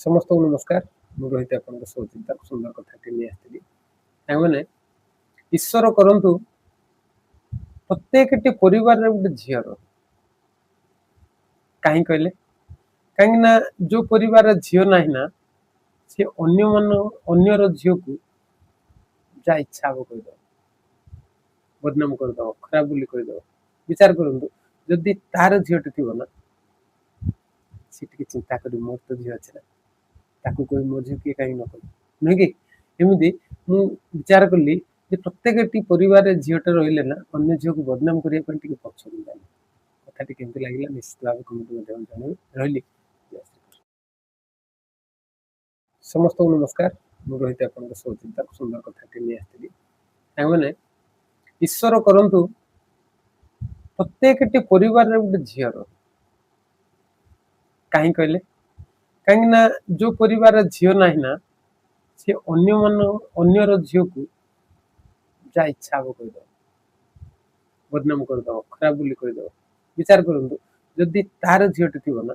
ସମସ୍ତଙ୍କୁ ନମସ୍କାର। ମୁଁ ରୋହିତ, ଆପଣଙ୍କ ସହ ସୁନ୍ଦର କଥାଟି ନେଇ ଆସିଥିଲି। ସାଙ୍ଗମାନେ, ଈଶ୍ୱର କରନ୍ତୁ ପ୍ରତ୍ୟେକଟି ପରିବାରରେ ଗୋଟେ ଝିଅ ରହୁ। କାହିଁ କହିଲେ? କାହିଁକି ନା ଯୋଉ ପରିବାରରେ ଝିଅ ନାହିଁ ନା, ସେ ଅନ୍ୟମାନ ଅନ୍ୟର ଝିଅକୁ ଯାହା ଇଚ୍ଛା ହବ କହିଦବ, ବଦନାମ କରିଦବ, ଖରାପ ବୋଲି କହିଦବ। ବିଚାର କରନ୍ତୁ, ଯଦି ତାର ଝିଅଟି ଥିବ ନା, ସେ ଟିକେ ଚିନ୍ତା କରିବ, ମୋର ତ ଝିଅ ଅଛି ନା, ତାକୁ କହି ମୋ ଝିଅ କିଏ କାହିଁକି ନ କହିବ, ନୁହେଁ କି? ଏମିତି ମୁଁ ବିଚାର କଲି ଯେ ପ୍ରତ୍ୟେକଟି ପରିବାରରେ ଝିଅଟା ରହିଲେ ନା, ଅନ୍ୟ ଝିଅକୁ ବଦନାମ କରିବା ପାଇଁ ଟିକେ ପଛଘୁଞ୍ଚା। କଥାଟି କେମିତି ଲାଗିଲା, ନିଶ୍ଚିତ ଭାବେ କମେଣ୍ଟ ମାଧ୍ୟମରେ ଜଣାଇବେ। ରହିଲି, ଜୟ ଶ୍ରୀକୃଷ୍ଣ। ସମସ୍ତଙ୍କୁ ନମସ୍କାର। ମୁଁ ରୋହିତ, ଆପଣଙ୍କ ସହ ସୁନ୍ଦର କଥାଟି ନେଇ ଆସିଥିଲି। ସାଙ୍ଗମାନେ, ଈଶ୍ୱର କରନ୍ତୁ ପ୍ରତ୍ୟେକଟି ପରିବାରରେ ଗୋଟେ ଝିଅ ରହୁ। କାହିଁ କହିଲେ? କାହିଁକି ନା ଯୋଉ ପରିବାରରେ ଝିଅ ନାହିଁ ନା, ସେ ଅନ୍ୟମାନ ଅନ୍ୟର ଝିଅକୁ ଯାହା ଇଚ୍ଛା ହବ କହିଦବ, ବଦନାମ କରିଦବ, ଖରାପ ବୋଲି କହିଦବ। ବିଚାର କରନ୍ତୁ, ଯଦି ତାର ଝିଅଟି ଥିବ ନା,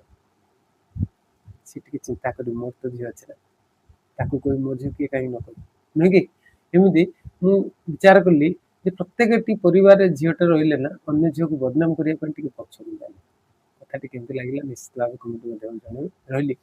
ସେ ଟିକେ ଚିନ୍ତା କରିବ, ମୋର ତ ଝିଅ ଅଛି ନା, ତାକୁ କହି ମୋ ଝିଅ କିଏ କାହିଁକି ନ କହିବ, ନୁହେଁ କି? ଏମିତି ମୁଁ ବିଚାର କଲି ଯେ ପ୍ରତ୍ୟେକଟି ପରିବାରରେ ଝିଅଟା ରହିଲେ ନା, ଅନ୍ୟ ଝିଅକୁ ବଦନାମ କରିବା ପାଇଁ ଟିକେ ପଛଘୁଞ୍ଚା। କଥାଟି କେମିତି ଲାଗିଲା, ନିଶ୍ଚିତ ଭାବେ କମେଣ୍ଟ ମାଧ୍ୟମରେ ଜଣାଇବେ। ରହିଲି।